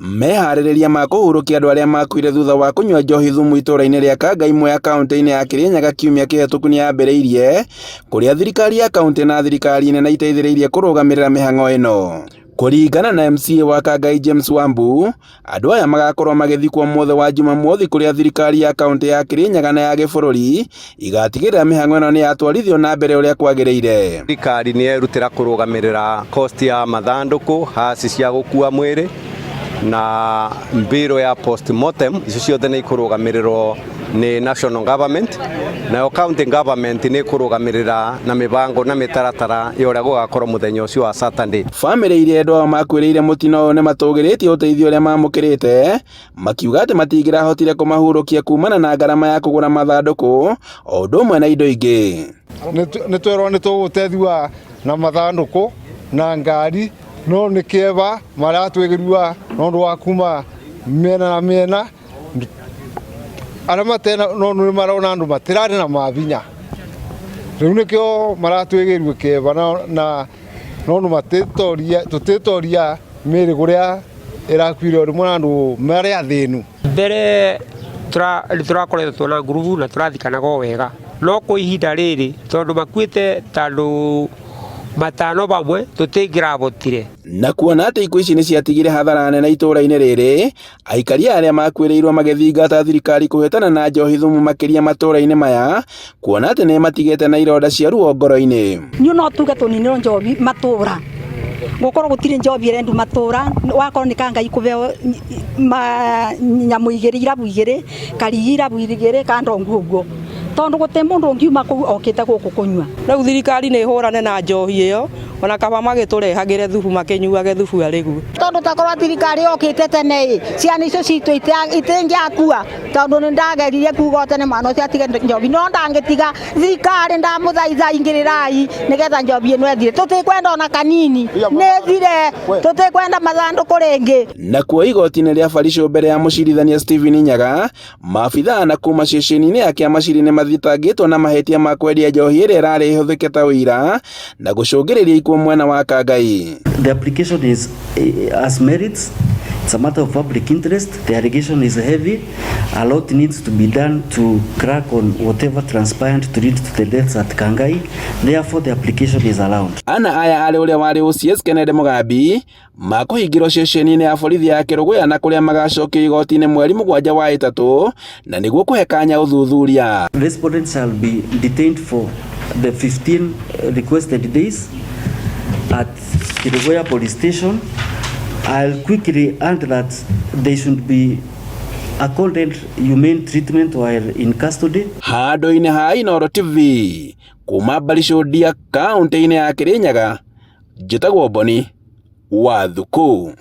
Meharĩrĩria ma kũhurũkia andũ arĩa makuire thutha wa kũnyua njohi thumu itũũra-inĩ rĩa Kangai Mwea kaunti-inĩ ya Kirinyaga kiumia kĩhĩtũku nĩyambĩrĩirie, kũrĩa thirikari ya kaunti na thirikari nene iteithĩrĩirie kũrũgamĩrĩra mĩhang'o ĩno. Kũringana na MCA wa Kangai James Wambu, andũ aya magakorwo magĩthikwo mũthĩ wa Jumamothi kũrĩa thirikari ya kaunti ya Kirinyaga na ya gĩbũrũri igatigĩrĩra mĩhang'o ĩno nĩyatwarithio na mbere ũrĩa kwagĩrĩire. Thirikari nĩ yerutĩra kũrũgamĩrĩra cost ya mathandũkũ, haci cia gũkua mwĩrĩ na mbiro ya postmortem, icio ciothe nĩ ikũrũgamĩrĩrwo nĩ national government, nayo county government nĩ ĩkũrũgamĩrĩra na mĩbango na mĩtaratara ya ũrĩa gũgakorwo mũthenya ũcio wa Saturday. Bamĩrĩ iria endwa ao makuĩrĩire mũtino ũyũ nĩmatũgĩrĩtie ũteithio ũrĩa mamũkĩrĩte, makiuga atĩ matingĩrahotire kũmahurũkia kumana na ngarama ya kũgũra mathandũkũ o ũndũ ũmwe na indo ingĩ. Nĩ twerwo nĩ tũgũteithua na mathandũkũ na ngari, no nĩ kĩeva maratwĩgĩrua nĩ ũndũ wa kuma mĩena na mĩena arĩa matena no nĩ marona andũ matirarĩ na mabinya rĩu nĩkĩo maratwĩgĩrua kĩeva na no nĩ matĩtoria tũtĩtoria mĩrĩ kũrĩa ĩrakuire rĩmwe na andũ marĩ athĩnu. Mbere tũrakoretwo twĩna ngurubu na tũrathikanaga o wega, no kwa ihinda rĩrĩ tondũ makuĩte ta andũ matano bamwe tũtingĩrabotire. Na kuona atĩ ikuũ ici nĩ ciatigire hathara nene itũũra-inĩ rĩrĩ, aikari arĩa makuĩrĩirwo magĩthingata thirikari kũhĩtana na njohi thumu makĩria matũũra-inĩ maya, kuona atĩ nĩ matigĩte na ironda cia ruo ngoro-inĩ. Niĩ no tuge tũninĩrwo njohi matũũra, gũkorwo gũtirĩ njohi ĩrendio matũũra, wakorwo nĩ Kangai kũbeo nyamũ igĩrĩ irabu igĩrĩ, Karigi irabu igĩrĩ, Kandongu ũguo, tondũ gũtirĩ mũndũ ũngiuma kũu okĩte gũkũ kũnyua. Rĩu thirikari nĩ ĩhũrane na njohi ĩyo, ona kaba magĩtũrehagĩre thubu makĩnyuage thubu arĩguo. Tondũ takorwo thirikari yokĩte tene ĩ, ciana icio citũ itingĩakua, tondũ nĩ ndageririe kuga tene mwana ũcio atige njohi, no ndangĩtiga. Thirikari ndamũthaitha ingĩrĩrai nĩgetha njohi ĩno ĩthire, tũtikwenda ona kanini, nĩ ĩthire, tũtikwenda mathandũkũ rĩngĩ. Nakuo igoti-inĩ rĩa Barisho mbere ya mũcirithania Stephen Nyaga, maabithaa na kuma ceceni-inĩ ya Kĩamaciri nĩ mathitangĩtwo na mahĩtia ma kwendia njohi ĩrĩa ĩrarĩ ĩhũthĩke ta ũira na gũcũngĩrĩria ikuũ mwena wa Kangai. The application is has merits. It's a matter of public interest. The allegation is heavy. A lot needs to be done to crack on whatever transpired to lead to the deaths at Kangai. Therefore, the application is allowed. Ana aya arĩ ũrĩa warĩ OCS Kennedy Mugambi makũhingĩrwo ceceni-inĩ ya borithi ya Kĩrũgũya na kũrĩa magacokio igoti-inĩ mweri 7 wa 3 na nĩguo kũhe kanya ũthuthuria. Respondents shall be detained for the 15 requested days at Kerugoya Police Station. I'll quickly add that they should be accorded humane treatment while in custody. Handũ-inĩ ha Inooro TV kuma Barisho-Ndia kaunti-inĩ ya Kirinyaga, njĩtagwo Boni wa Thukũ.